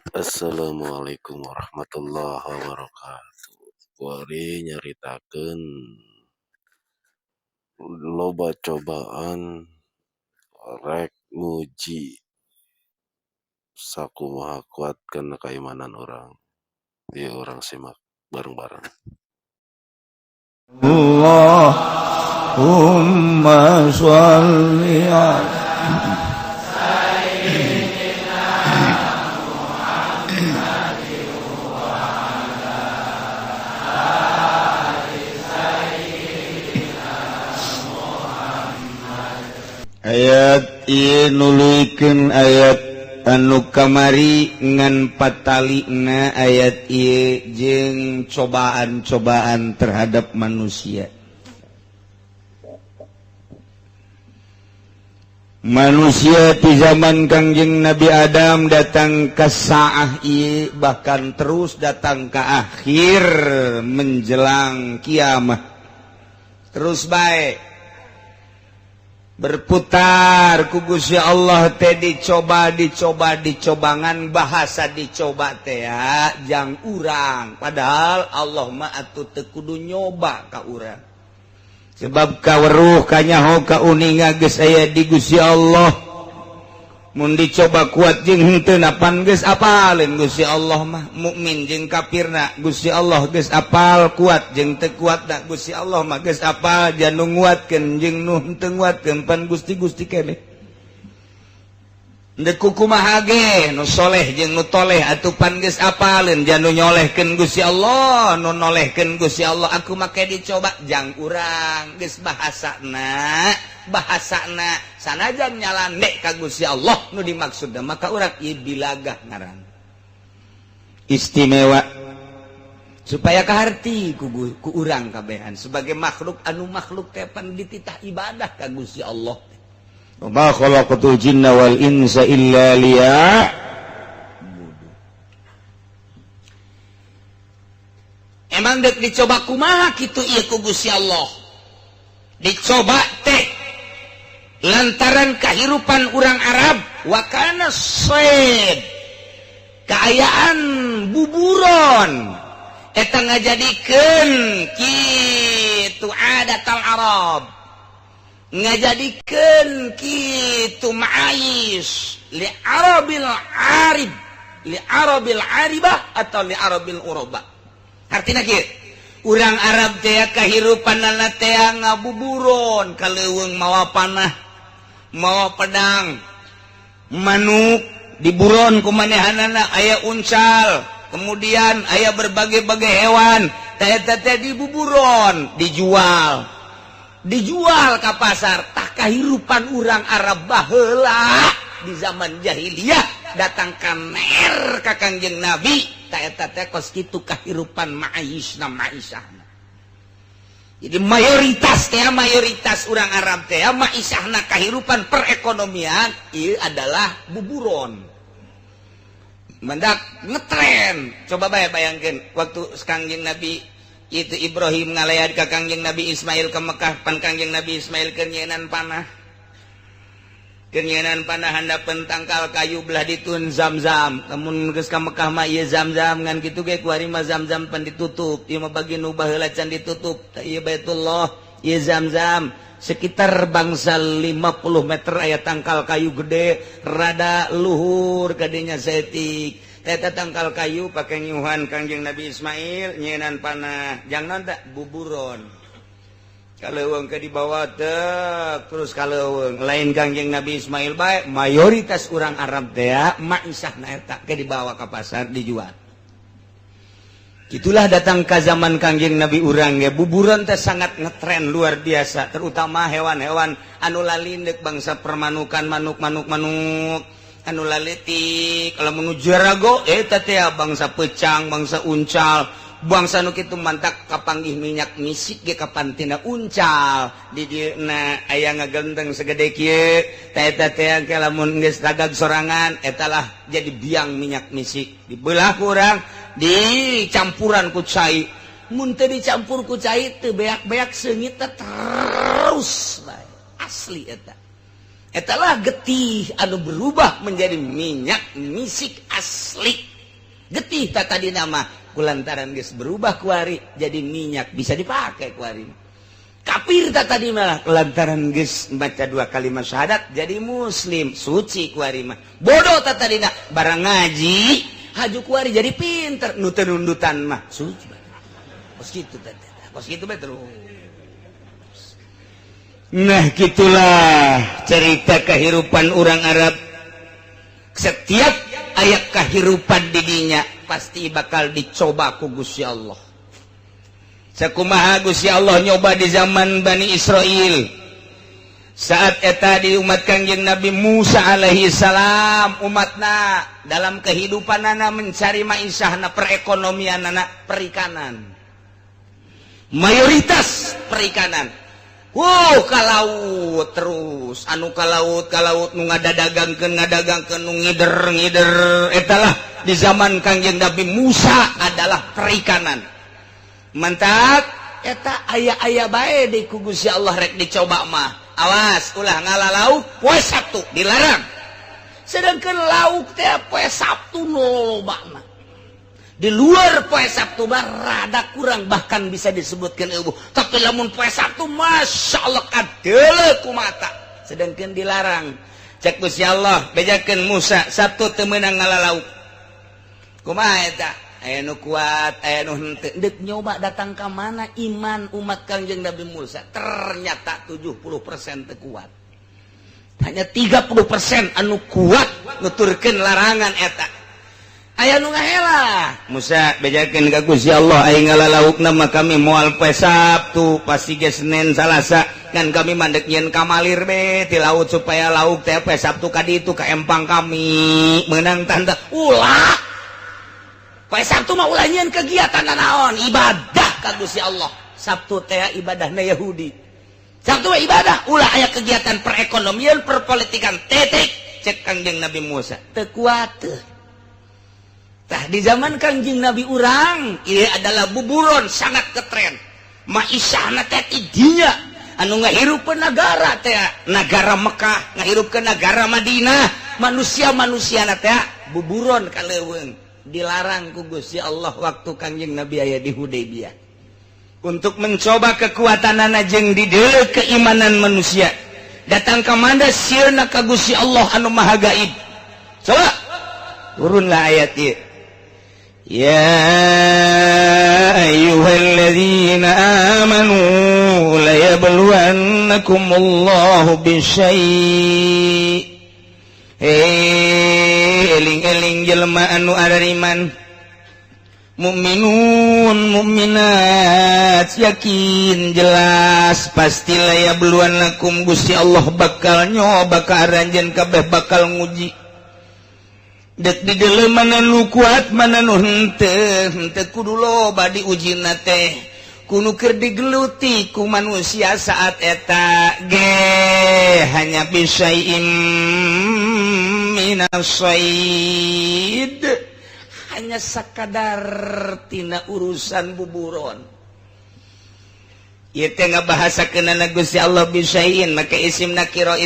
Assalamualaikum warahmatullahi wabarakatuh. Kuari nyaritakeun loba cobaan rek nguji sakumaha kuat kana kaimanan urang. Ieu urang simak bareng-bareng. Allahumma sholli ala ayat ieu nuluykeun ayat anu kamari ngan patalina ayat ieu jeung cobaan-cobaan terhadap manusia. Manusia di zaman Kangjeng Nabi Adam datang ke saah ieu, bahkan terus datang ke akhir menjelang kiamat. Terus baik berputar ku Gusti Allah teh dicoba dicoba dicobangan bahasa dicoba teh jang urang, padahal Allah mah atuh teu kudu nyoba ka urang. Sebab kaweruh kanyaho kauninga geus aya di Gusti Allah. Mun dicoba kuat jeung henteu napan geus apaleun Gusti Allah mah, mukmin jeung kafirna Gusti Allah geus apal, kuat jeung teu kuatna Gusti Allah mah geus apal, janu nguatkeun jeung nu henteu nguatkeun pan Gusti-gusti keneh. Deuk kumaha ge nu soleh jeung nu toleh atuh pan geus apaleun, janu nyolehkeun Gusti Allah, nu nolehkeun Gusti Allah aku make dicoba jang urang geus bahasana bahasana sanajan nyalandek ka Gusti Allah nu dimaksudna maka urang ieu bilagah ngaran istimewa supaya kaharti ku urang kabehan sebagai makhluk anu makhluk teh pan dititah ibadah ka Gusti Allah. Ma khalaqatul jinna wal insa illa liya'budun. Emang dek dicoba kumaha kitu ieu ku Gusti Allah? Dicoba teh lantaran kehidupan urang Arab wakana said kaayaan buburon eta ngajadikeun kitu adatal Arab, ngajadikeun kitu ma'ais li arabil arib, li arabil aribah atau li arabil uraba. Artina kieu, urang Arab teh kahirupanana teh ngabuburon ka leuweung mawa panah, mawa pedang, manuk diburon ku manehanana, aya uncal, kemudian aya berbagai-bagai hewan, teh teh dibuburon, dijual. Dijual ke pasar. Tah kahirupan urang Arab baheula di zaman jahiliyah datang ka mer ka Kangjeng Nabi ta eta teh kos kitu kahirupan ma'isna ma'isahna. Jadi mayoritas teh mayoritas urang Arab teh ma'isahna kahirupan perekonomian ieu adalah buburon. Mendak ngetren. Coba bae bayangkeun waktu Kangjeng Nabi itu Ibrahim ngalayat ka Kangjeng Nabi Ismail ke Mekah, pan Kangjeng Nabi Ismail keur nyeunaan panah. Keur nyeunaan panah handapeun tangkal kayu belah ditun Zam-zam. Lamun geus ka Mekah mah ieu Zam-zam ngan kitu ge kuari mah Zam-zam pan ditutup. Ieu mah bagi nu baheula can ditutup. Tah ieu Baitullah, ieu Zam-zam. Sekitar bangsa 50 meter aya tangkal kayu gede, rada luhur kadenya saeutik. Eta tangkal kayu pake nyuhan Kangjeng Nabi Ismail nyeunaan panah jangan tak buburon kaleuweung ke dibawa teh terus kaleuweung lain Kangjeng Nabi Ismail bae mayoritas urang Arab teh maisahna eta ke dibawa ka pasar dijual. Itulah datang ka zaman Kangjeng Nabi urang ge buburon teh sangat ngetren luar biasa, terutama hewan-hewan anu lalindek bangsa permanukan manuk-manuk manuk anu laletik kalau menuju rago eta teh bangsa pecang, bangsa uncal, bangsa nu kitu mantak kapanggih minyak misik ge kapantina uncal di dieuna aya ngagenteng segede kieu ta eta teh ke lamun geus ragag sorangan eta lah jadi biang minyak misik dibelah ku urang dicampuran ku cai, mun teu dicampur ku cai teu beak-beak seungit terus bae asli eta. Etalah getih anu berubah menjadi minyak misik asli. Getih tak tadi nama kulantaran geus berubah kuari jadi minyak bisa dipakai kuari. Kafir tak tadi malah lantaran geus baca dua kalimat syahadat jadi muslim suci kuari mah. Bodoh tak tadi na barang ngaji haju kuari jadi pinter nu teu nundutan mah suci. Kos kitu teh, kos kitu bae terus. Nah gitulah cerita kehidupan orang Arab. Setiap aya kehidupan didinya pasti bakal dicoba ku Gusti Allah. Sakumaha Gusti Allah nyoba di zaman Bani Israel. Saat eta di umat Kangjeng Nabi Musa alaihi salam, umatna dalam kehidupanana mencari maisahna, perekonomianana perikanan. Mayoritas perikanan. Wow, ka laut terus, anu ka laut nu ngadagangkeun nu ngider-ngider etalah di zaman Kangjeng Nabi Musa adalah perikanan. Mantap eta aya-aya bae di ku Gusti Allah rek dicoba mah. Awas ulah ngala lauk poe Sabtu dilarang. Sedangkan lauk teh poe Sabtu lobana. Di luar poe Sabtu mah rada kurang bahkan bisa disebutkan eueuh. Tapi lamun poe Sabtu Masya Allah kadeuleu ku mata. Sedangkan dilarang. Cek Gusti Allah bejakeun Musa Sabtu teu meunang ngala lauk. Kumaha eta? Aya nu kuat, aya nu henteu. Deuk nyoba datang ka mana iman umat Kangjeng Nabi Musa. Ternyata 70% teu kuat. Hanya 30% anu kuat nuturkeun larangan eta. Aya nu ngahela. Musa bejakeun ka Gusti Allah aing ngalalaukna mah kami moal poe Sabtu, pasti ge Senin Salasa. Kan kami mandek nyieun kamalir be ti laut supaya lauk teh poe Sabtu ka ditu ka empang kami. Meunang tanda ulah. Poe Sabtu mah ulah nyieun kegiatan naon, ibadah ka Gusti Allah. Sabtu teh ibadahna Yahudi. Sabtu mah ibadah, ulah aya kegiatan perekonomian, perpolitikan, titik. Cek Kangjeng Nabi Musa, teu kuat. Tah di zaman Kangjeng Nabi urang, ieu adalah buburon sangat ketren. Maisahna teh dinya anu ngahirupkeun nagara teh, nagara Mekah, ngahirupkeun nagara Madinah, manusia-manusiana teh buburon ka leuweung. Dilarang ku Gusti Allah waktu Kangjeng Nabi aya di Hudaybiyah untuk mencoba kekuatanana jeung dideuleu keimanan manusia. Datang ka mana sieuna ka Gusti Allah anu Maha Gaib. Coba turunlah ayat ieu. Ya ayyuhalladzina amanu layabluwannakumullahu bisyai'. Hei eling-eling jelema anu arariman mukminun mukminat yakin jelas pasti layabluwannakum Gusti Allah bakal nyoba ka aranjeun kabeh bakal nguji. Dek di deuleu mana nu kuat mana nu henteu, henteu kudu loba diujina teh. Kudu keur digeluti ku manusia saat eta ge hanya bisaim minas said, hanya sakadar tina urusan buburon. Ieu teh ngabahasakeunana Gusti Allah bisain make isim nakirah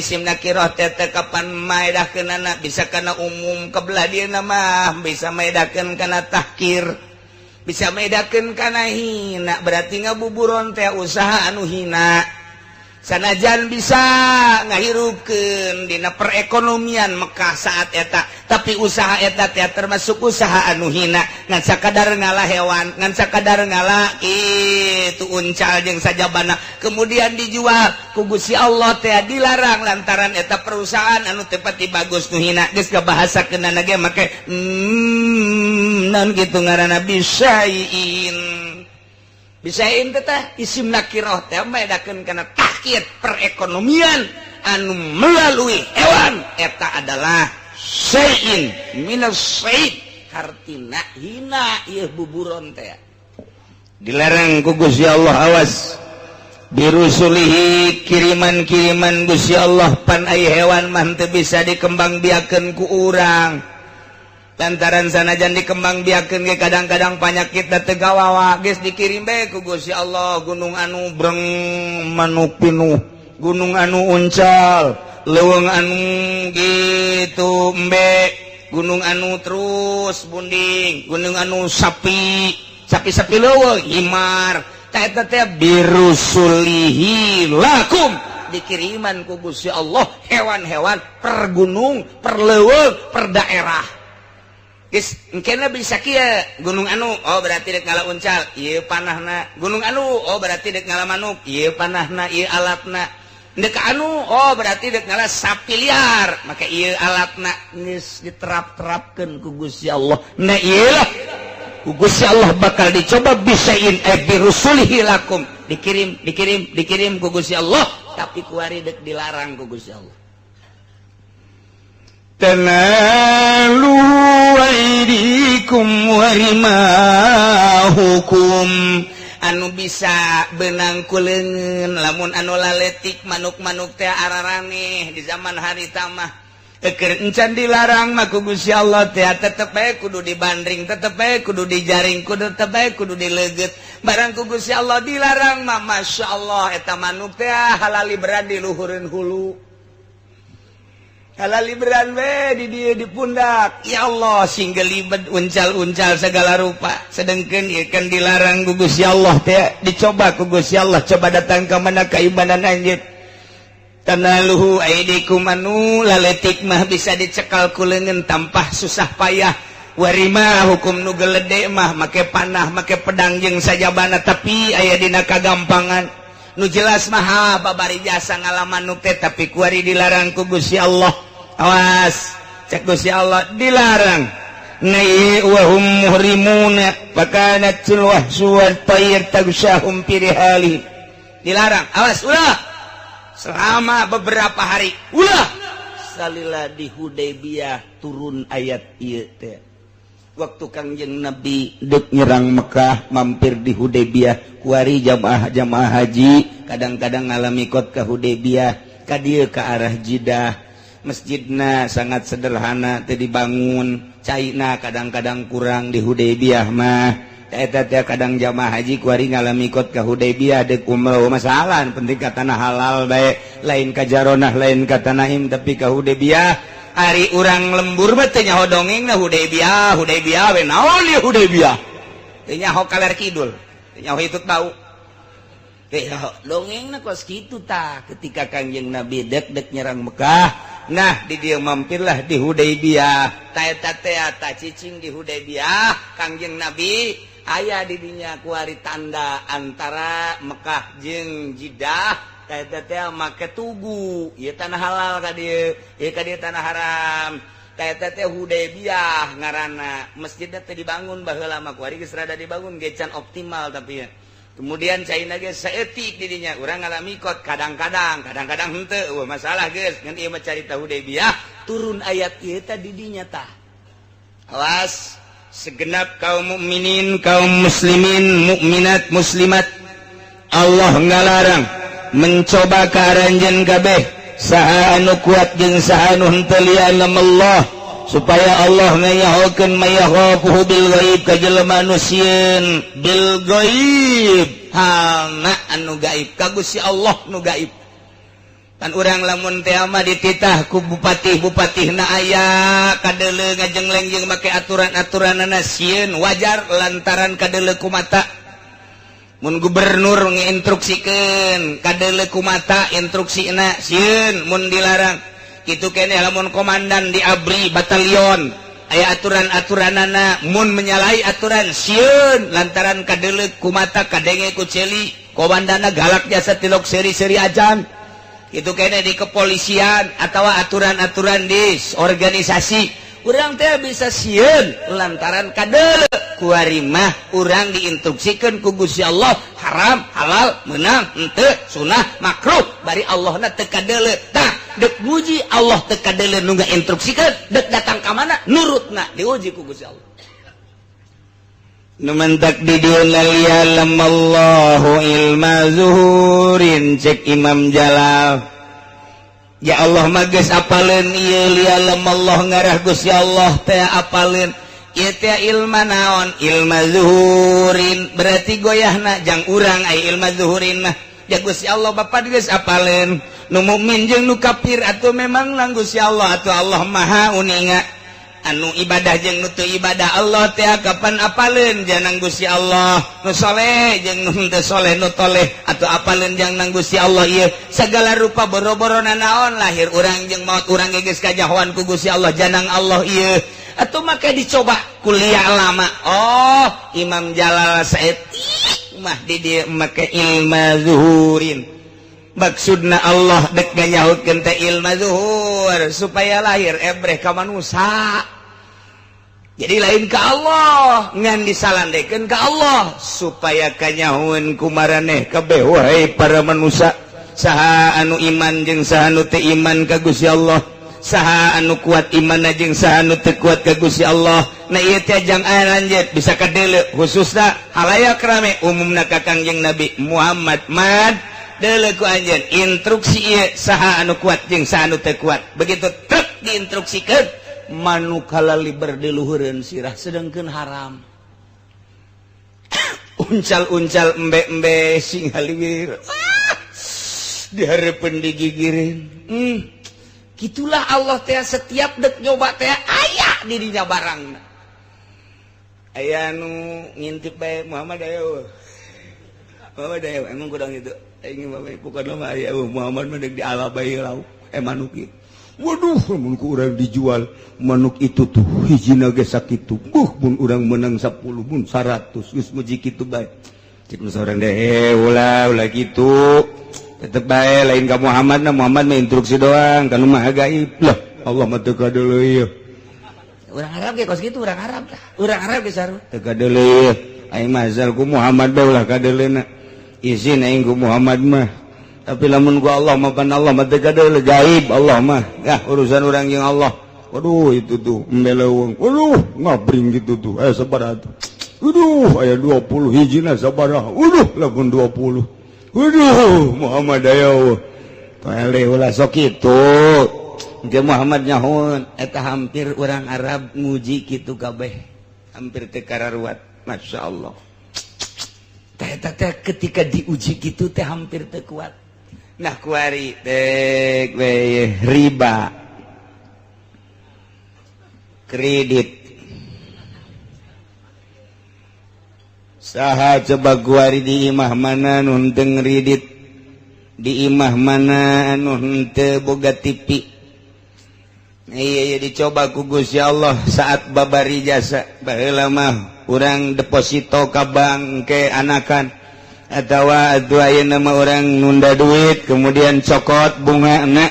teh teh kapan maedahkeunana bisa kana umum kebelah dieuna mah bisa maedahkeun kana tahkir, bisa medakeun kana hina, berarti ngabuburon teh usaha anu hina. Sanajan bisa ngahirupkeun dina perekonomian Mekah saat eta, tapi usaha eta teh termasuk usaha anu hina, ngan sakadar ngalah hewan, ngan sakadar ngalah kitu uncal jeung sajabana kemudian dijual ku Gusti Allah teh dilarang lantaran eta perusahaan anu teu pati bagus nu hina. Geus kabahasakeunana ge make naon kitu ngaranna bisain. Bisain teh isim nakirah teh medakeun kana tahkir perekonomian anu melalui hewan eta adalah syai'in minas said, hartina hina ieu buburon teh dilarang ku Gusti Allah. Awas birusulihi kiriman-kiriman Gusti Allah pan ai hewan mah teu bisa dikembangbiakeun ku urang. Lantaran sanajan dikembangbiakeun ge kadang-kadang panyakit da teu gawawa geus dikirim bae ku Gusti Allah gunung anu breng manuk pinuh, gunung anu uncal, leuweung anu gitu embe, Gunung anu terus bunding, gunung anu sapi, sapi-sapi leuweung himar. Ta eta teh birusulihi lakum, dikiriman ku Gusti Allah hewan-hewan per gunung, per leuweung, per daerah. Geus engkena bisa kieu, gunung anu oh berarti dek ngala uncal, ieu panahna. Gunung anu oh berarti dek ngala manuk, ieu panahna, ieu alatna. Dek anu oh berarti dek ngala sapi liar, maka ieu alatna. Geus diterap-terapkeun ku Gusti Allah. Nah ieu lah ku Gusti Allah bakal dicoba bisain birusulihi lakum, dikirim dikirim dikirim ku Gusti Allah, tapi kuari dek dilarang ku Gusti Allah. Tanalu aidikum warimahukum, anu bisa benang ku leungeun lamun anu laletik manuk-manuk teh araraneh di zaman harita mah. Eker encan dilarang mah ku Gusti Allah teh tetep bae kudu dibandring, tetep bae kudu dijaring, kudu tetep bae kudu dileugeut. Barang ku Gusti Allah dilarang mah Masya Allah eta manuk teh halali beran di luhureun hulu, halali beran we di dieu di pundak. Ya Allah sing gelibet uncal-uncal segala rupa. Sedengkeun ieu kan dilarang ku Gusti Allah teh, dicoba ku Gusti Allah, coba datang ka mana keimanan anjeun. Tanaluhu aidikum, anu laletik mah bisa dicekal ku leungeun tanpa susah payah. Warima hukum nu gelede mah make panah, make pedang jeung sajabana, tapi aya dina kagampangan. Nu jelas mah babari jasa ngalaman nu teh, tapi kuari dilarang ku Gusti Allah. Awas, cek Gusti Allah dilarang. Nai wa hum muhrimuna fakanatul wahsu wat tayr tagshahum fi rihali. Dilarang, awas ulah selama beberapa hari ulah. Salila di Hudaybiyah turun ayat ieu teh. Waktu Kangjeng Nabi dek nyerang Mekah mampir di Hudaybiyah, kuari jamaah-jamaah haji kadang-kadang ngalami kot ke Hudaybiyah, ka dieu ka arah Jeddah. Masjidna sangat sederhana teu dibangun, caina kadang-kadang kurang di Hudaybiyah mah. Eta teh kadang jamaah haji kuari ngalami kot ka Hudaybiyah dek umroh masalah penting ka tanah halal bae, lain ka Jaronah, lain ka Tanaim, tapi ka Hudaybiyah. Ari urang lembur mah teu nyaho dongengna Hudaybiyah, Hudaybiyah we naon ieu Hudaybiyah? Teu nyaho kaler kidul, teu nyaho hitut bau. Teu nyaho dongengna kos kitu tah ketika Kangjeng Nabi dek-dek nyerang Mekah. Nah di dieu mampirlah di Hudaybiyah. Ta eta teh ta cicing di Hudaybiyah Kangjeng Nabi aya di dinya kuari tanda antara Mekah jeung Jeddah. Eta teh make tugu, ieu tanah halal ka dieu, ieu ka dieu tanah haram. Eta teh Hudaybiyah ngaranna. Masjidna teh dibangun baheula mah kuari geus rada dibangun ge can optimal tapi ya. Kemudian caina ge saeutik di dinya, urang ngalami kot kadang-kadang, kadang-kadang henteu, eueuh masalah geus ngan ieu mah carita Hudaybiyah turun ayat ieu teh di dinya tah. Awas segenap kaum mukminin, kaum muslimin, mukminat, muslimat, Allah ngalarang mencoba ka aranjeun kabeh saha anu kuat jeung saha anu henteu lian Allah, supaya Allah ngayahokeun mayakhafuhu bil ghaib ka jelema anu sieun bil ghaib, halna anu gaib ka Gusti Allah nu gaib. Kan urang lamun teh mah dititah ku bupati-bupatihna aya kadeuleu ngajengleng jeung make aturan-aturanana sieun wajar lantaran kadeuleu ku mata. Mun gubernur nginstruksikeun kadeuleu ku mata instruksina sieun mun dilarang. Kitu keneh lamun komandan di ABRI batalion aya aturan-aturanana mun menyalahi aturan sieun lantaran kadeuleu ku mata kadenge ku celi komandana galak jasa tilok seri-seri ajan. Kitu keneh di kepolisian atawa aturan-aturan di organisasi urang teh bisa sieun lantaran kadeuleu. Kuari mah urang diinstruksikeun ku Gusti Allah haram halal meunang henteu sunah makruh bari Allahna teu kadeuleu. Tah dek muji Allah teu kadeuleu nu ngainstruksikeun dek datang ka mana nurutna diuji ku Gusti Allah. Nu mentak di dieu liya'lamallahu ilma zuhurin cek Imam Jalal. Ya Allah mah geus apaleun ieu liya'lamallah ngarah Gusti Allah teh apaleun ieu teh ilma naon ilma zuhurin berarti goyahna jang urang ai ilma zuhurin mah ya Gusti Allah Bapa geus apaleun nu mukmin jeung nu kafir atuh memang lang Gusti Allah atuh Allah Maha uninga. anu ibadah jeung nu teu ibadah Allah teh kapan apaleun janang Gusti Allah nu soleh jeung nu teu soleh nu toleh atau apaleun janang Gusti Allah ieu segala rupa boro-boro nanaon lahir urang jeung maut urang geus kajahoan ku Gusti Allah janang Allah ieu atuh make dicoba kuliah lama. Oh Imam Jalal saeutik mah di dieu make ilmu zuhurin maksudna Allah dek nganyahutkeun teh ilmu zuhur supaya lahir ebreh ka manusa. Jadi lain ke Allah ngan disalandekeun ka Allah supaya kanyahoeun ku maraneh kabeh wahai para manusia saha anu iman jeung saha anu teu iman ka Gusti Allah, saha anu kuat imanna jeung saha anu teu kuat ka Gusti Allah. Nah ieu teh jang aya lanjut bisa kadeuleu khususna halayak rame umumna ka Kangjeng Nabi Muhammad mad deuleu ku anjeun instruksi ieu saha anu kuat jeung saha anu teu kuat. Begitu truk diinstruksikeun manuk halaliber di luhureun sirah sedangkeun haram. Uncal-uncal embe-embe sing haliwir dihareupeun digigireun. Gitulah Allah teh setiap dek nyoba teh aya di dinya barangna. Aya nu ngintip bae Muhammad aya. Muhammad aya emang kurang itu. Aing mah bukan mah aya Muhammad mah deuk diala bae lauk manuk ieu. Waduh, mun ku urang dijual manuk itu tuh hijina ge sakitu. Buh, mun urang menang 10 mun 100 geus muji kitu bae. Cik nu saurang deh, ulah ulah kitu. Tetep bae lain ka Muhammad na Muhammad mah instruksi doang, kanu maha gaib. Lah, Allah mah teu kadeuleu ieu. Urang Arab ge kos kitu, urang Arab tah. Urang Arab ge sarua teu kadeuleu ieu. Aing mah asal ku Muhammad bae ulah kadeuleuna. Izin aing ku Muhammad mah. Tapi lamun ku Allah mah pan Allah mah teu kadeuleu gaib Allah mah. Yah urusan urang jeung Allah. Waduh itu tuh embe leuweung. Waduh ngabring gitu tuh. Aya sabaraha tuh. Waduh aya 20 hijina sabaraha. Waduh lamun 20. Waduh Muhammad aya. Toele ulah sok kitu. Engke Muhammad nyahoeun eta hampir urang Arab nguji kitu kabeh. Hampir teu kararuat. Masyaallah. Teh eta teh ketika diuji kitu teh hampir teu kuat. Nah kuari dek we riba kredit saha coba kuari di imah mana nu henteu ngredit di imah mana anu henteu boga TV. Iya dicoba ku Gusti Allah saat babari jasa baheula mah urang deposito ka bank ke anakan atawa ayeuna mah urang nunda duit kemudian cokot bunga anak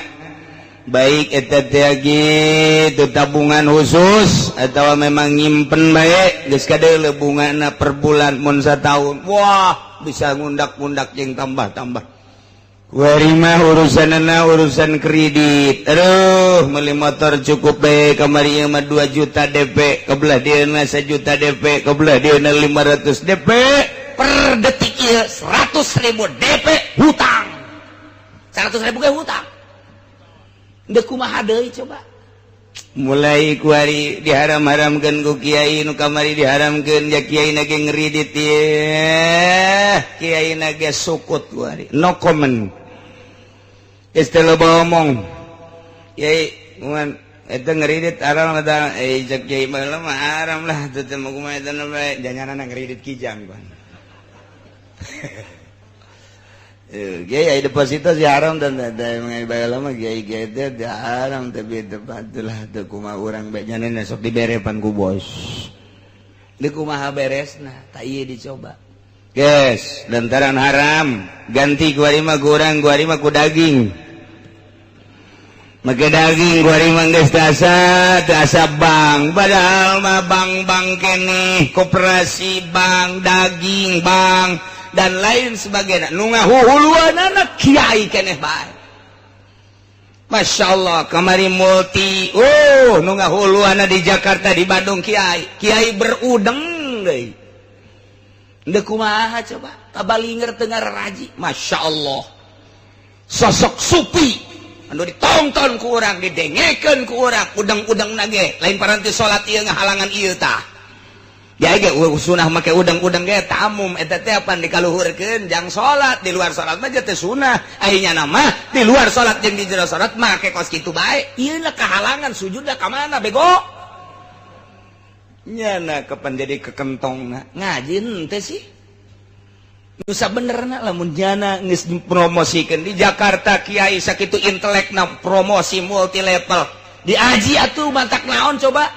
baik eta teh gitu tabungan khusus atawa memang nyimpen bae geus kadeuleu bungana per bulan mun sataun wah bisa ngundak-ngundak jeung tambah-tambah. Kuari mah urusanana urusan kredit. Aduh meuli motor cukup bae kamari ieu mah 2 juta DP kebelah dieuna 1 juta DP kebelah dieuna 500 DP per detik ieu 100.000 DP hutang 100.000 ge hutang deuk kumaha deui coba mulai kuari diharam-haramkeun ku kiai nu kamari diharamkeun ja kiai na ge ngridit ieu kiai na ge sukut kuari no comment geus teu loba omong kiai mun eta ngridit haram eta cek kiai mah haram lah teu teh mah kumaha eta bae janganana ngridit kijang pan. Kiai deposito si haram dan mengai lama kiai kiai teh haram tapi tepatulah teu kumaha urang bae nyanana sok diberepan ku bos. Deui kumaha beresna tah ieu dicoba. Guys, lantaran haram ganti ku ari mah ku urang ku ari mah ku daging. Make daging ku ari mah geus teu asa bank padahal mah bank-bank keneh koperasi bank daging bank dan lain sebagainya nu ngahuhuluanana kiai keneh bae. Masya Allah kamari multi oh nu ngahuluanana di Jakarta di Bandung kiai kiai berudeng deui deuk kumaha coba tabalinger teu ngaraji. Masya Allah sosok supi anu ditonton ku urang didengekeun ku urang udang-udang nage lain paranti salat ieu ngahalangan ieu tah. Ya ge sunah make udang-udang ge tamum eta teh apan dikaluhurkeun jang salat di luar salat mah teh sunah ayeuna nama di luar salat jeung di jero salat make kos kitu bae ieu lah kahalangan sujudna ka mana bego. Nyana kapan jadi kekentongna ngaji henteu sih. Nusa benerna lamun nyana geus dipromosikeun di Jakarta kiai sakitu intelekna promosi multi level. Diaji atuh mantak naon coba?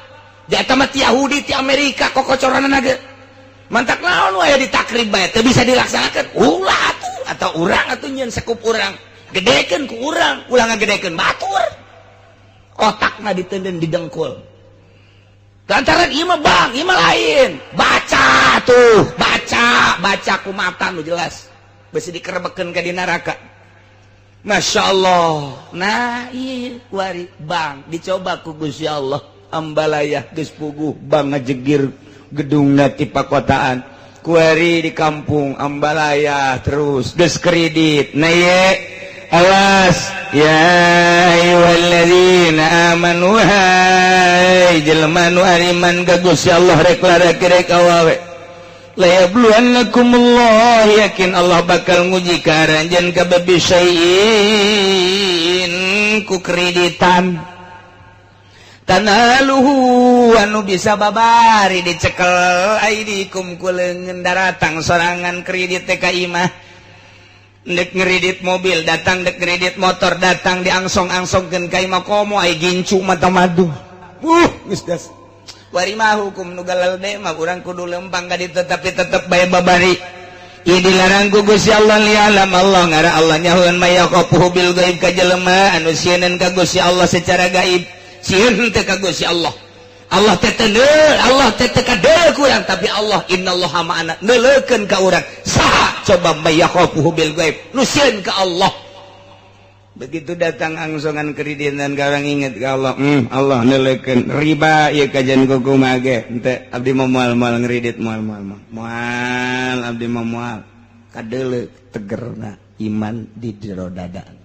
Di eta mah ti Yahudi ti Amerika kokocoranna ge. Mantak naon wae ditakrib bae teu bisa dilaksanakeun. Ulah atuh atau urang atuh nyeun sekup urang. Gedekeun ku urang, ulah ngagedekeun batur. Otakna ditenden didengkul. Lantaran ieu mah bang, ieu mah lain. Baca tuh, baca, baca ku mata nu jelas. Besi dikerebekeun ka di neraka. Masya Allah. Nah, iya kuari bang, dicoba ku Gusti Allah. Ambalayah geus puguh bang ngajegir gedungna ti pakotaan. Kuari di kampung Ambalayah terus geus kredit. Nah ieu awas ya ayyuhalladzina amanu hai jelema nu ariman ka Gusti Allah rek laraki rek awewe la yabluwannakumullah yakin Allah bakal nguji ka aranjeun kabeh bisyai'in ku kreditan tanaluhu anu bisa babari dicekel aidikum ku leungeun daratang sorangan kredit teh ka imah. Dek ngeridit mobil datang, dek ngeridit motor datang, diangsong-angsongkeun ka imah komo ai gincu mata madu. Geus das. Wari mah hukum nu galelde mah urang kudu lempang ka ditu tapi tetep bae babari. Ieu dilarang ku Gusti Allah lialam Allah ngara Allah nyahoeun mayaqafuhu bil gaib ka jelema anu sieun ka Gusti Allah secara gaib. Sieun teh ka Gusti Allah. Allah teh teu Allah teh teu kadeuleu ku urang tapi Allah innallaha ma'ana neuleukeun ka urang. Saha coba mayakhafuhu bil gaib nu sieun ka Allah. Begitu datang angsongan kreditan ka urang inget ka Allah, Allah neuleukeun riba ieu kajian kumaha ge henteu abdi mah moal-moal ngredit moal-moal moal abdi mah moal kadeuleu tegerna iman di jero dada.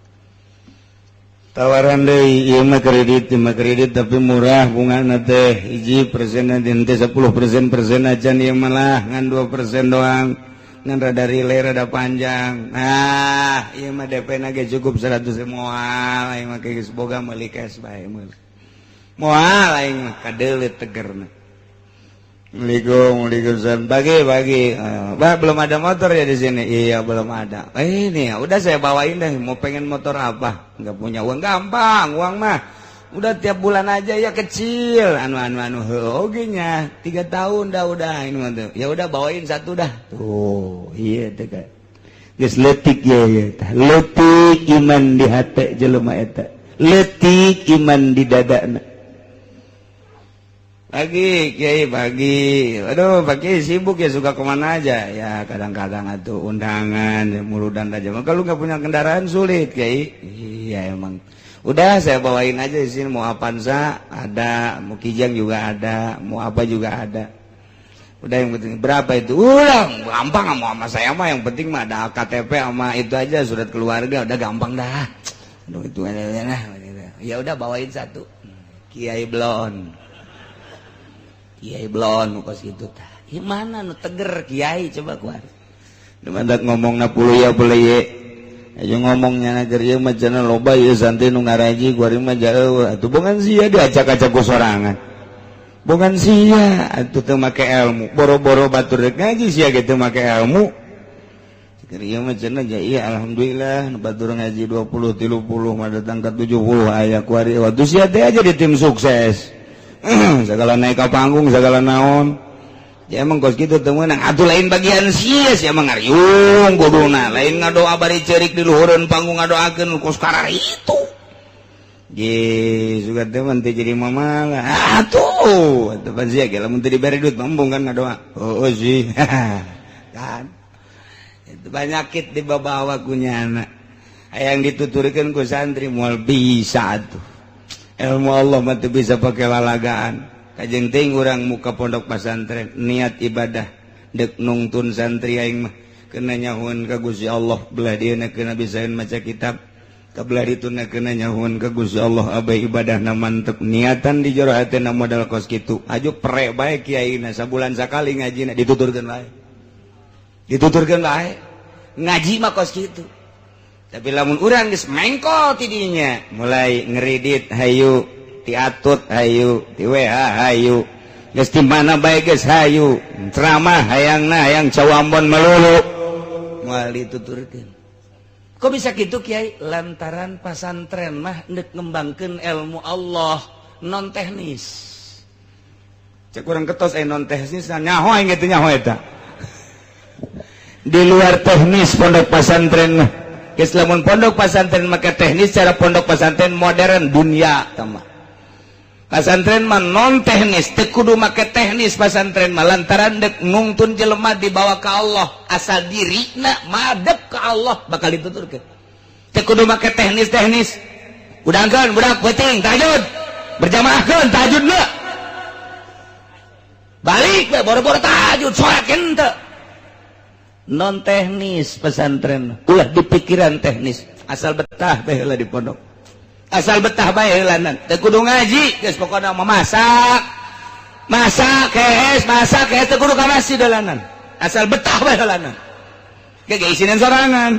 Tawaran deui ieu mah kredit tapi murah bungana teh hiji persen teh 10% persen acan ieu malah ngan 2% doang ngan rada relay rada panjang. Nah ieu mah DP na ge cukup 100 moal aing mah geus boga meuli cash bae meuli moal aing mah kadeuleu tegerna. Assalamualaikum, waalaikumsalam. Pagi. Bah, belum ada motor ya di sini? Iya, belum ada. Ini ya, udah saya bawain deh. Mau pengen motor apa? Nggak punya uang, gampang, uang mah. Udah tiap bulan aja ya kecil. Anu heuh oge nya. 3 tahun dah udah ini mah tuh. Ya udah bawain satu dah. Tuh, iya teh ka. Geus leutik ye ye tah. Leutik iman di hate jelema eta. Leutik iman di dadana. Pagi, Kiai, pagi. Aduh, pagi sibuk ya, suka kemana aja. Ya, kadang-kadang atuh undangan, muludan aja. Kalau nggak punya kendaraan sulit, Kiai. Iya, emang. Udah, saya bawain aja di sini. Mau Avanza ada, mau Kijang juga ada, mau apa juga ada. Udah yang penting berapa itu? Udah, gampang mau sama saya mah. Yang penting mah ada KTP sama itu aja, surat keluarga. Udah gampang dah. Aduh, itu aja nah. Ya udah bawain satu. Kiai Blon. Kiai Blon kos kitu tah. Ieu mana nu teger kiai coba kuar. Nu mandak ngomongna puluh ya boleh ye. Ayo ngomongnya na keur ieu mah cenah loba ieu santri nu ngaraji kuari mah jauh. Atuh bongan sia diacak-acak ku sorangan. Bongan sia atuh teu make ilmu. Boro-boro batur rek ngaji sia ge teu make ilmu. Keur ieu mah cenah ja ieu alhamdulillah nu batur ngaji 20 30 mah datang ka 70 aya kuari. Atuh sia teh aja di tim sukses. Segala naik ke panggung segala naon ya emang kos gitu teu meunang atuh lain bagian sia sia mah ngariung kuduna lain ngadoa bari ceurik di luhureun panggung ngadoakeun kos karar itu ge sugan teh mah teu jadi mamalah atuh atuh pan sia ge lamun teu dibere duit mah embung kan ngadoa oh sih kan itu banyakit dibawa ku nyana hayang dituturkeun ku santri moal bisa atuh. Ilmu Allah mah teu bisa pakai lalagaan. Kajeng teuing urang muka pondok pesantren niat ibadah dek nungtun santri aing mah kena nyahuan ka Gusti Allah belah dieuna kena bisaeun maca kitab ka belah dituna kena nyahuan ka Gusti Allah abai ibadahna mantep niatan di jero hatena modal kos kitu aju pre bae kiaina sabulan sakali ngajina dituturkeun bae dituturkeun bae ngaji mah kos kitu. Tapi lamun urang geus mengkol ti dinya mulai ngeridit hayu ti atut hayu ti WA hayu Geus di mana bae geus hayu ceramah hayangna hayang cawambon melulu moal dituturkeun. Kok bisa gitu Kiai? Lantaran pasantren mah ndek ngembangkeun ilmu Allah non teknis. Cek urang ketos non teknis nyaho aing kitu nyaho eta. Di luar teknis pondok pasantren mah. Geus lamun pondok pasantren maka teknis cara pondok pasantren modern dunia tah. Pasantren mah non teknis, teu kudu make teknis pasantren mah lantaran dek nungtun jelema dibawa ke Allah, asal dirina madep ke Allah bakal dituturkeun. Teu kudu make teknis-teknis. Udangkeun budak peuting tahajud. Berjamaahkeun tahajud mah. Balik we boro-boro tahajud salat henteu. Non teknis pesantren, ulah dipikiran teknis, asal betah bae heula di pondok. Asal betah bae heulanan teu kudu ngaji geus pokona mah masak masak kees masak kees teu kudu ka masjid heulanan asal betah bae heulanan ge ge isinan sorangan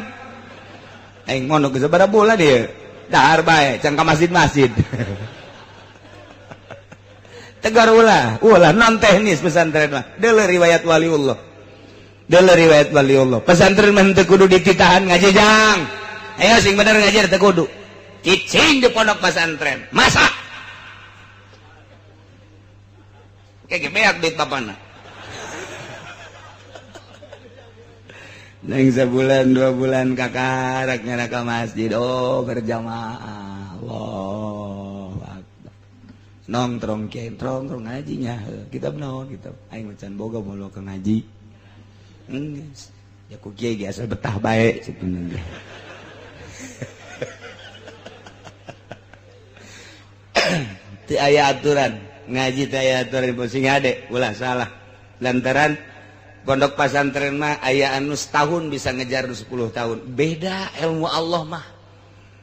aing mondok geus sabaraha bulan ieu dahar bae can ka masjid-masjid tegar ulah ulah non teknis pesantren mah deuleu riwayat waliullah deuleu riwayat waliullah pesantren mah teu kudu dititahan ngaji jang ayo sing bener ngaji teu kudu cicing di pondok pesantren masak kayak beak duit bapana neng sebulan 2 bulan kakarak nyana ke masjid oh berjamaah Allah akbar nongtrong kiai nongtrong ngajinya kitab naon kitab aing macan boga moal ke ngaji geus ya ku kiai ge asal betah bae sebenarnya. Teu aya aturan ngaji teu aya aturan sing hade ulah salah lantaran pondok pasantren mah aya anu setahun bisa ngejar 10 tahun beda ilmu Allah mah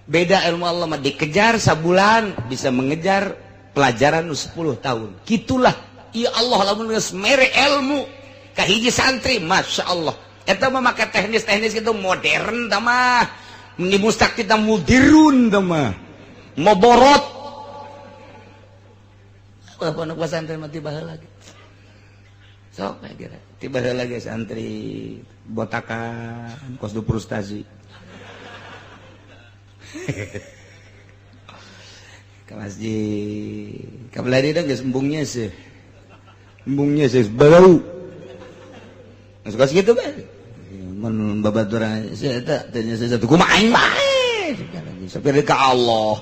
beda ilmu Allah mah dikejar sabulan bisa mengejar pelajaran 10 tahun gitulah ya Allah lamun geus mere ilmu ka hiji santri Masya Allah eta mah make teknis-teknis kitu modern tah mah meni mustak kita mudirun tah mah moborot. Wah, pondok pesantren mah tiba lagi. Sok kira tiba lagi santri botakan kos du frustasi. Ke masjid. Ka belah dieu geus embungnya sih. Embungnya sih bau. Geus kos kitu bae. Mun babaturan sih eta teh satu kumaha aing bae. Sampai ka Allah.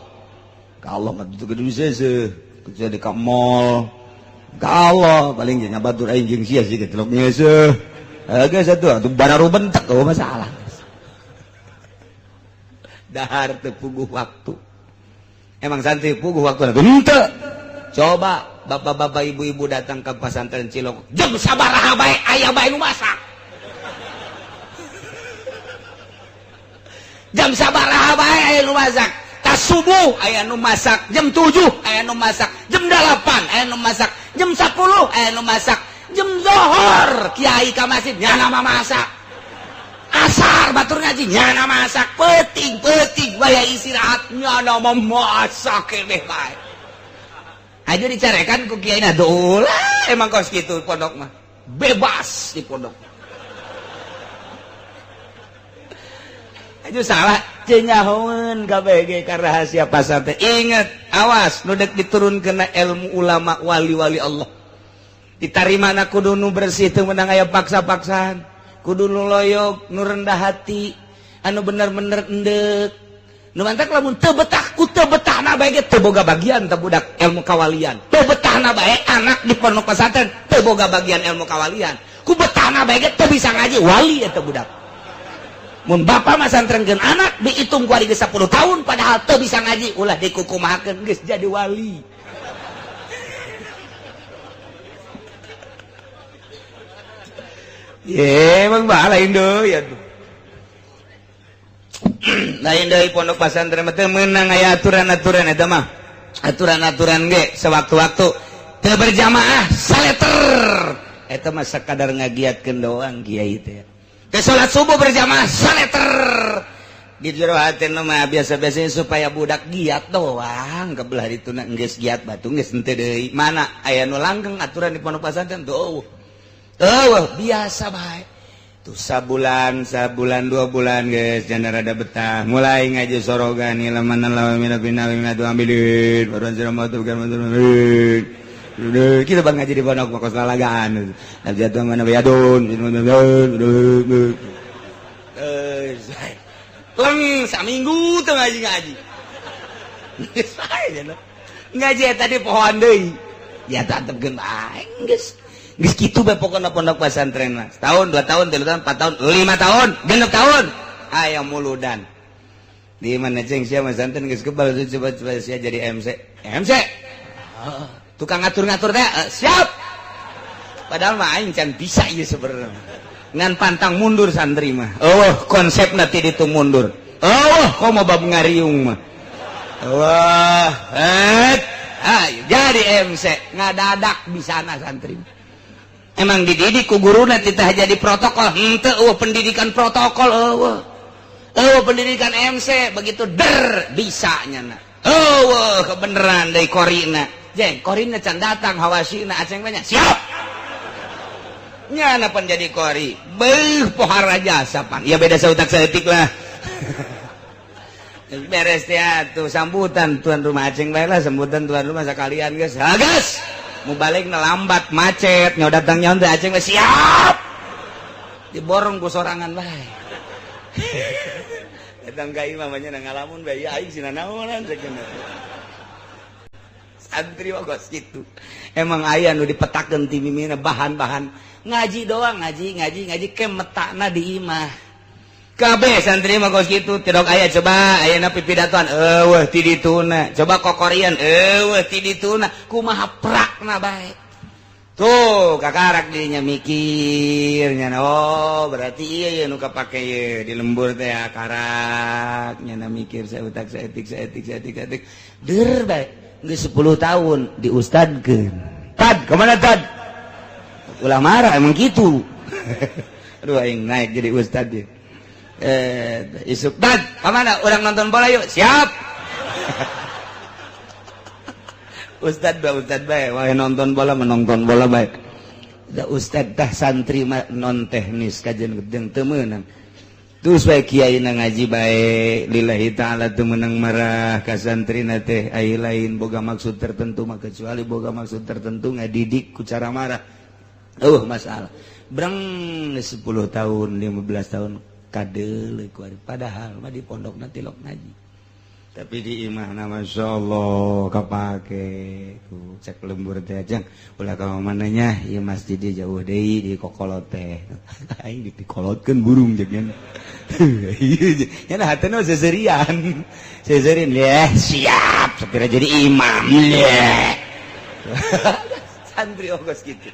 Ka Allah mah teu kudu seuseut. Jadi ke mall ke Allah paling jeung ngabatur aing jeung sia sih getelok ngeuseuh geus atuh atuh bararu bentek oh masalah dahar teu puguh waktu emang santri puguh waktu henteu coba bapak-bapak ibu-ibu datang ke pesantren Cilok jam sabaraha bae aya bae nu masak jam sabaraha bae aya nu masak tas subuh aya nu masak jam 7 aya nu masak jam 8 aya nu masak jam 10 aya nu masak jam zohor kiai ka masjid nyana masak asar batur ngaji nyana masak peuting-peuting waya istirahat nyana masak keneh bae aja dicarekan ku kiai na ulah emang kos kitu pondok mah bebas di pondok aja salah cenyahoeun KBG ka rahasia pasantren. Ingat, awas nu dek diturunkeun ilmu ulama wali-wali Allah. Ditarimana kudu nu bersih teu meunang aya paksa-paksaan, kudu nu loyog, nu rendah hati, anu bener-bener endek. Nu mantak lamun teu betah ku teu betahna bae ge teu boga bagian teh budak ilmu kawalian. Teu betahna bae anak di pondok pesantren teu boga bagian ilmu kawalian. Ku betahna bae ge teu bisa ngaji wali eta budak. Mun bapak masantrenkeun anak dihitung ku ari geus 10 tahun padahal teu bisa ngaji ulah dikukumahakeun geus jadi wali. Ye emang bah lain deui atuh. Lain deui pondok pesantren mah teu meunang aya aturan-aturan eta mah. Aturan-aturan ge sewaktu-waktu teu berjamaah saleter. Eta mah sakadar ngagiatkeun doang kiai teh. Ke salat subuh berjamaah saleter. Di jero hatena mah biasa-biasanya supaya budak giat doang kebelah dituna geus giat batu geus henteu deui. Mana aya nu langgeng aturan di pondok pesantren tuh. Eueuh biasa bae. Tuh sabulan, sabulan 2 bulan geus janda rada betah. Mulai ngaji sorogan ilaman lawa mina bina dua ambilin baruan sira matu kan kita bang ngaji di pondok mah kos lalagaan. Jatuh mana bayadun. Leng saminggu teu ngaji-ngaji. Geus bae ngaji eta di pohoan deui. Ya tetepkeun bae geus. Geus kitu bae pokona pondok pesantren mah. Setahun, 2 tahun, 3 tahun, 4 tahun, 5 tahun, 6 tahun aya muludan. Di mana ceng sia mah santen geus kebal coba-coba sia jadi MC. MC. Tukang ngatur-ngatur teh siap. Padahal mah aing can bisa ieu sebenarnya. Ngan pantang mundur santri mah. Eueuh konsepna ti ditu mundur. Eueuh komo bab ngariung mah. Wah, ayo jadi MC ngadadak bisana santri. Emang dididik ku guruna titah jadi protokol, henteu eueuh pendidikan protokol eueuh. Eueuh pendidikan MC begitu der bisa nyana. Eueuh kebeneran deui korina. Jeng, korina can datang hawasina aceng banyak. Siap. Nyana pan jadi kori. Beuh pohara jasa pan. Ya beda sautak saeutik lah. Beres ya tuh sambutan tuan rumah aceng bae lah, sambutan tuan rumah sekalian geus. Ha geus. Mau balik lambat macet, nyawa datang nyawa teh aceng siap. Diborong ku sorangan bae. Datang ka imah mah nya ngalamun bae aing sina naonan sakeuna. Santri mah kos kitu. Emang aya nu dipetakeun ti mimina bahan-bahan ngaji doang, ngaji ngaji ngaji ke metakna di imah. Kabeh santri mah kos kitu, tidak aya coba ayeuna pipidatoan eueuh ti dituna, coba kokorian eueuh ti dituna, kumaha prakna bae. Tuh kakarak dirinya mikir nya, oh berarti iya ieu nu kapake ieu di lembur teh karak nya mikir sautak saeutik saeutik saeutik saeutik. Der bae geus 10 tahun diustadkeun. Tad, kemana tad? Ulah marah emang gitu. Aduh aing naik jadi ustad ieu. Isuk dad, kemana? Orang nonton bola yuk, siap. Ustad ba, ustad bae, wah nonton bola menonton bola bae. Da ustad tah santri mah non teknis kajian gedeng teu meunang. Terus bae kiai na ngaji bae lillahi taala teu meunang marah ka santrina teh ai lain boga maksud tertentu mah kecuali boga maksud tertentu ngadidik ku cara marah. Masalah. Breng 10 tahun, 15 tahun kadeuleuh ku ari padahal mah di pondokna tilok ngaji. Tapi di imahna masyaallah kapake ku cek lembur teh ajang ulah ka mana nya ieu masjid di jauh deui di kokolot teh. Aing dikolotkeun burung jeung nya. Nya hatena seserian. Seserian leh siap sapira jadi imam leh. Santri ongkos kitu.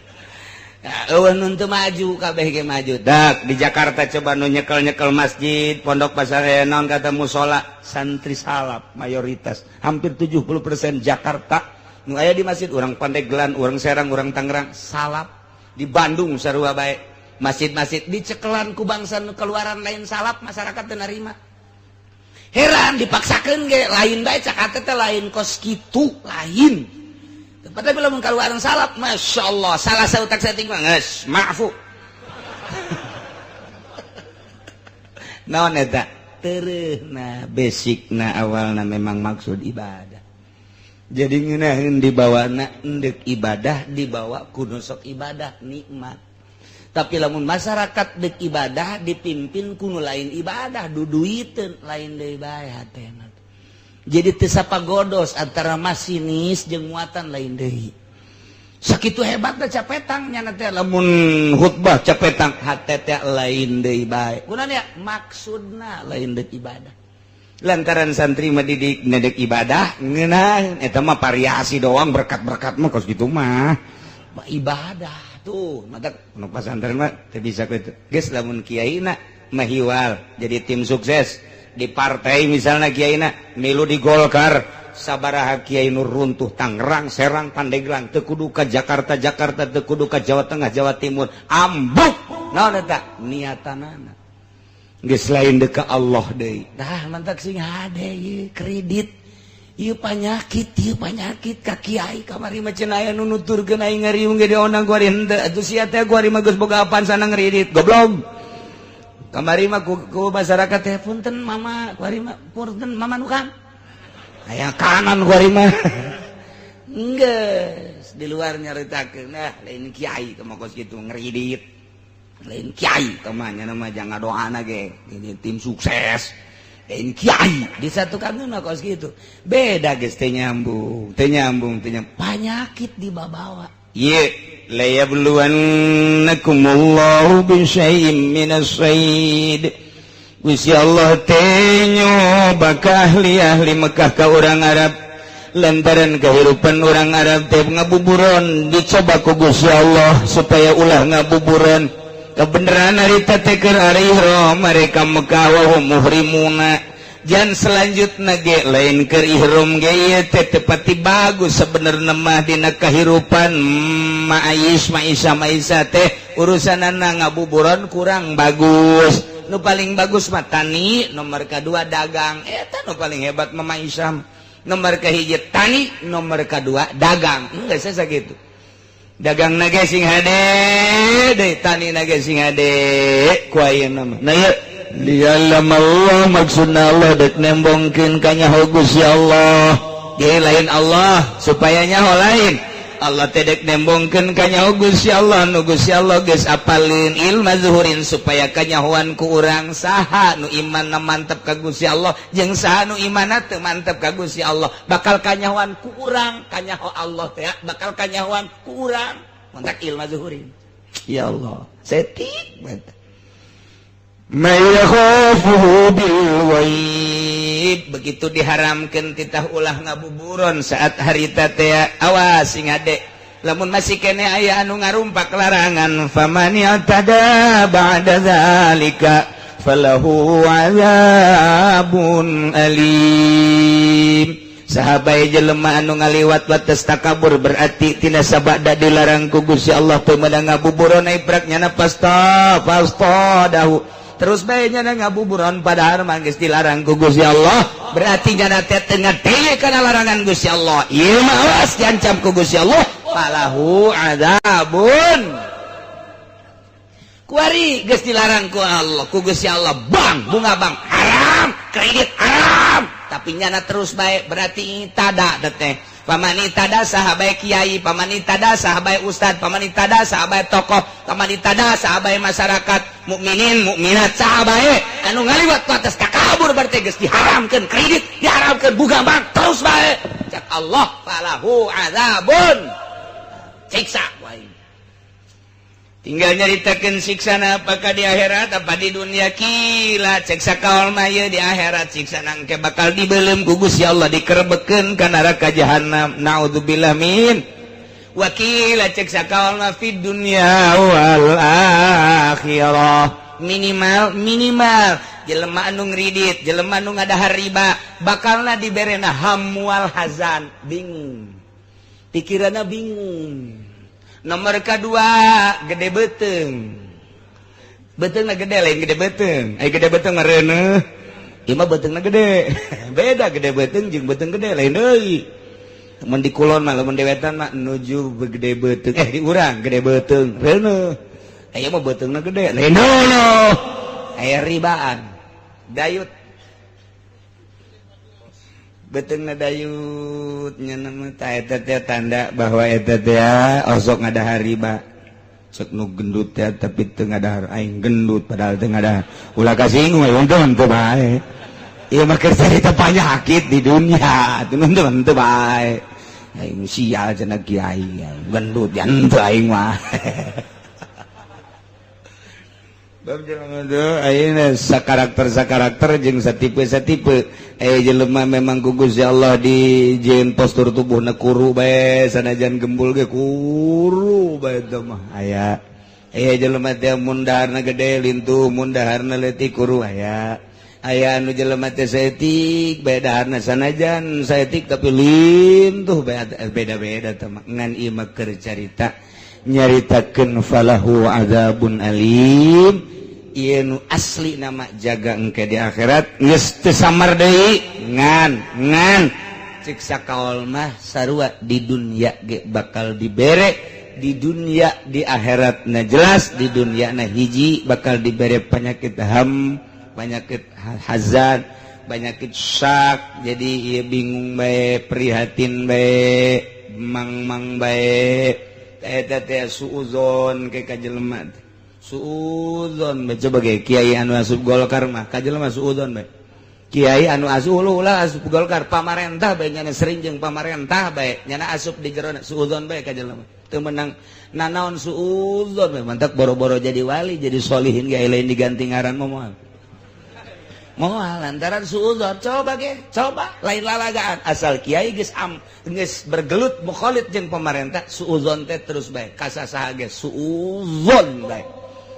Eueuh nu teu maju kabeh ge maju. Dak di Jakarta coba nu nyekel-nyekel masjid, pondok pasar naon kata musola, santri salaf mayoritas hampir 70% Jakarta nu aya di masjid urang Pandeglang, urang Serang, urang Tangerang salaf. Di Bandung sarua bae. Masjid-masjid dicekelan ku bangsa nu keluaran lain salaf masyarakat teu narima. Heran dipaksakeun ge lain bae cak teh lain kos kitu lain. Tapi lamun kaluaran salaf, masya Allah, salah sautak saeutik mah geus maafu. Naon eta? Tereuhna basicna awalna memang maksud ibadah. Jadi ngeunaheun dibawana endek ibadah dibawa ku nu sok ibadah nikmat. Tapi lamun masyarakat dek ibadah dipimpin ku nu lain ibadah duduiteun lain deui bae hatena. Jadi teu sapagodos antara masinis jeung muatan lain deui. Sakitu hebatna capetang nya teh lamun khutbah capetang hate teh lain deui bae. Kunaon ya maksudna lain deui ibadah. Lantaran santri mah didik nedek ibadah ngeunah eta mah variasi doang berkat-berkat mah kos kitu mah. Ibadah tuh mata nu pasantren mah teu bisa kitu. Geus lamun kiaina mah hiwal jadi tim sukses. Di partai misalnya kiaina milu di Golkar sabaraha kiai nu runtuh Tangerang, Serang, Pandeglang teu kudu ka Jakarta, Jakarta teu kudu ka Jawa Tengah, Jawa Timur ambuk naon eta niatanana. Geus lain deka Allah deui. Dah mantak sing hade ieu kredit. Ieu penyakit ka kiai kamari mah cenah aya nu nuturkeun aing ngariung ge dionang ku ari henteu. Atuh sia teh ku ari mah geus boga apaan sana ngredit. Goblok. Kamari mah ku masyarakat teh punten mama ku ari mah punten mama nu kan. Aya kanan ku ari mah. Geus di luar nyaritakeun nah lain kiai kumaha kos kitu ngredit. Lain kiai temannya nama jangan doana ge ini tim sukses lain kiai disatukan mah kos gitu beda geus teu nyambung teu nyambung teu nyambung penyakit dibawa ye la yabluwannakumullahu bi syai'in minas sayd. Gusti Allah teh nyoba ka ahli-ahli Mekah ka urang Arab lantaran kehidupan orang Arab teh ngabuburon dicoba ku Gusti Allah supaya ulah ngabuburon. Kebenaran harita teh keur ari ihram mereka Mekah wa hum muhrimuna. Jan selanjutna ge lain keur ihram ge ieu teh teu pati bagus sebenarna mah dina kahirupan ma'ais ma'isa ma'isa teh urusanana ngabuburon kurang bagus. Nu paling bagus mah tani, nomor kadua dagang. Eta nu paling hebat mah ma'isa. Nomor kahiji tani, nomor kadua dagang. Geus sakitu. Dagang nage sing hade deui tani nage sing hade ku ayeuna mah. Nah ieu lialam Allah maksudna Allah dek nembongkeun ka nyaho Gusti Allah. Ge lain Allah supaya nyaho lain. Allah teh dek nembongkeun ka nyaho Gusti Allah nu Gusti Allah geus apaleun ilma zuhurin supaya kanyahoan ku urang saha nu imanna mantep ka Gusti Allah jeung saha nu imanna teu mantep ka Gusti Allah bakal kanyahoan ku urang kanyaho Allah teh bakal kanyahoan ku urang mantak ilma zuhurin. Ya Allah setik banget. May yakhafuhu bil ghaib begitu diharamkeun titah ulah ngabuburon saat harita teh awas sing hade lamun masih kene aya anu ngarumpak larangan faman yatada ba'da zalika falahu azabun alim. Sahabai jelema anu ngaliwat wates takabur berarti tina sabada dilarang ku Gusti Allah teu meunang ngabuburon iprak nyana pasta dahu terus bae nyana ngabuburon padahal mah geus dilarang ku Gusti Allah berarti nyana teh teu ngadenge kana larangan Gusti Allah ieu mah awas diancam ku Gusti Allah falahu adzabun. Kuari geus dilarang ku Allah ku Gusti Allah bang bunga bang haram kredit haram tapi nyana terus bae berarti tada teh pamani tada saha bae kiai pamani tada saha bae ustad pamani tada saha bae tokoh pamani tada saha bae masyarakat mukminin mukminat saha bae anu ngaliwat ku atas takabur berarti geus diharamkeun kredit diharamkeun bunga bank terus bae cak Allah falahu azabun siksa wae. Tinggal nyaritakeun siksana apakah di akhirat apa di dunia kila cek sakaol mah ieu di akhirat siksana engke bakal dibeuleum ku Gusti Allah dikerebekeun ka neraka jahanam naudzubillah min wakila cek sakaol mah fid dunya wal akhirah minimal minimal jelema anu ngridit jelema anu ngadahar riba bakalna diberena hamwal hazan bingung pikiranna bingung. Nomor kedua gede beteng beteng na gede lain gede beteng ay gede beteng mah reuneuh ieu mah betengna gede beda gede beteng jeung beteng gede lain deui mun di kulon mah lamun di wetan mah nuju gede beteng di urang gede beteng reuneuh aya mah betengna gede lain deui aya ribaan dayut betengna dayut nya nama ta eta teh tanda bahwa eta teh osok ngadahar riba sok nu gendut teh tapi teu ngadahar aing gendut padahal teu ngadahar ulah kasinggung we untung teu bae ieu mah keur carita penyakit di dunia teu untung teu bae aing sial cenah kiai gendut jan teu aing mah. Bab jelema teh ayeuna sakarakter jeung satipe-satipe jelema memang ku Gusti Allah dijieun postur tubuhna kuru bae sanajan gembul ge kuru bae teh mah aya. Jelema teh mun daharna gede lintuh mun daharna leutik kuru aya. Aya anu jelema teh saeutik bae daharna sanajan saeutik tapi lintuh bae beda-beda teh mah ngan ieu mah keur carita nyaritakeun falahu azabun alim. Ieu nu asli nama jaga engke di akhirat geus teu samar deui ngan ngan cek sakaol mah sarua di dunia ge bakal dibere di dunia di akhirat na jelas di dunia na hiji bakal dibere penyakit ham, penyakit hazan, penyakit syak. Jadi ieu bingung bae, prihatin bae, mang-mang bae eta teh suuzon ke ka jelema teh. Suuzon bae coba ge kiai anu asup Golkar mah ka jelema suuzon bae. Kiai anu asup ulah asup Golkar pamarentah bae nyana sering jeung pamarentah bae nyana asup di jero suuzon bae ka jelema teu meunang nanaon suuzon bae mantak boro-boro jadi wali jadi solihin ge lain diganti ngaran mah moal moal lantaran suuzon. Coba ge coba lain lalagaan asal kiai geus am geus bergelut mukhalid jeung pamarentah suuzon teh terus bae ka sasaha ge suuzon bae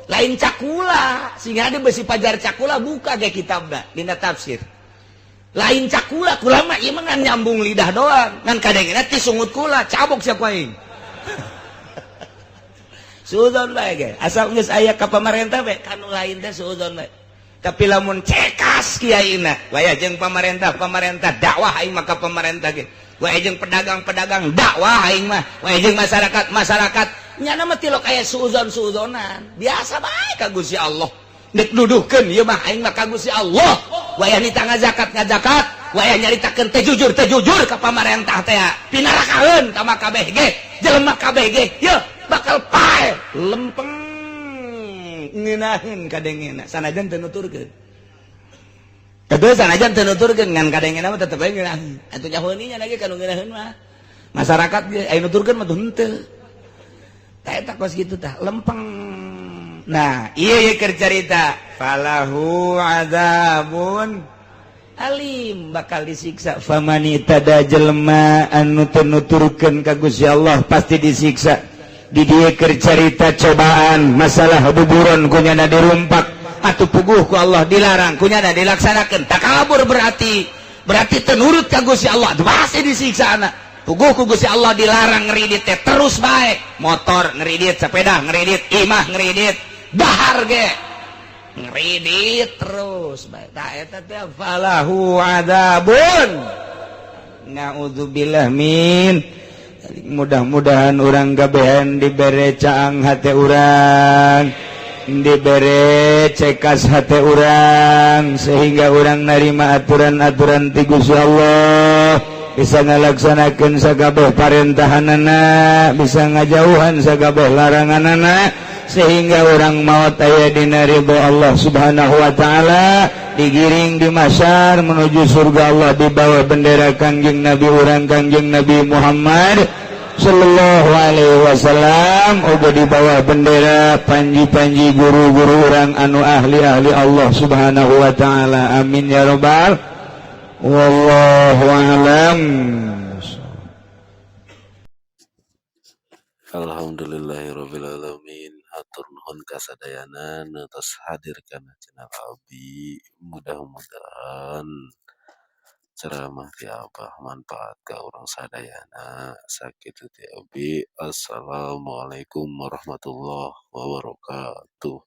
lain cakula sehingga ada besi pajar cakula buka ge kitabna dina tafsir lain cakula kula mah ieu mah ngan nyambung lidah doang ngan kadengena ti sungut kula cabok sia ku aing suuzon bae ge asal geus aya ka pamarentah bae kanu lain teh suuzon bae. Tapi lamun cekas kiaina waya jeung pamarentah pamarentah dakwah aing mah ka pamarentah ge waya jeung pedagang-pedagang dakwah aing mah waya jeung masyarakat masyarakat nyana mah tilok aya suuzon-suuzonan biasa bae ka Gusti Allah nek nuduhkeun ieu mah aing mah ka Gusti Allah waya nita ngazakat ngazakat waya nyaritakeun teh jujur ka pamarentah teh pinarakaeun ka mah kabeh ge jelema kabeh ge yeuh bakal pae lempeng ngeunaheun kadengena sanajan teu nuturkeun teu sanajan teu nuturkeun ngan kadengena mah tetep bae ngeunaheun atuh nyahoeun nya lagi kanu ngeunaheun mah masyarakat ge aya nuturkeun mah henteu tah eta kos kitu tah lempeng. Nah ieu ye keur carita falahu adzabun alim bakal disiksa famani tada jelema anu teu nuturkeun ka Gusti Allah pasti disiksa. Di dieu keur carita cobaan masalah buburon kunyana dirumpak atuh puguh ku Allah dilarang kunyana dilaksanakeun takabur berarti berarti teu nurut ka Gusti Allah pasti disiksa anak. Puguh ku Gusti Allah dilarang ngeridit teh terus bae motor ngeridit sepeda ngeridit imah ngeridit dahar ge ngeridit terus bae tah eta teh falahu adzabun naudzubillah min. Mudah-mudahan urang kabehan dibere caang hate urang dibere cekas hate urang sehingga urang narima aturan-aturan ti Gusti Allah bisa ngalaksanakeun sakabeh parentahanana bisa ngajauhan sakabeh laranganana sehingga orang maut aya dina ridho Allah Subhanahu wa taala digiring di mahsyar menuju surga Allah di bawah bendera Kangjeng Nabi urang Kangjeng Nabi Muhammad sallallahu alaihi wasallam uga di bawah bendera panji-panji guru-guru urang anu ahli-ahli Allah Subhanahu wa taala. Amin ya rabbal wallahu a'lam. Alhamdulillahirabbil alamin. Hatur nuhun kasadayana nu tos hadir kana channel abdi. Mudah-mudahan ceramah ti Abah manfaat ka urang sadayana. Sakitu ti abdi. Assalamualaikum warahmatullahi wabarakatuh.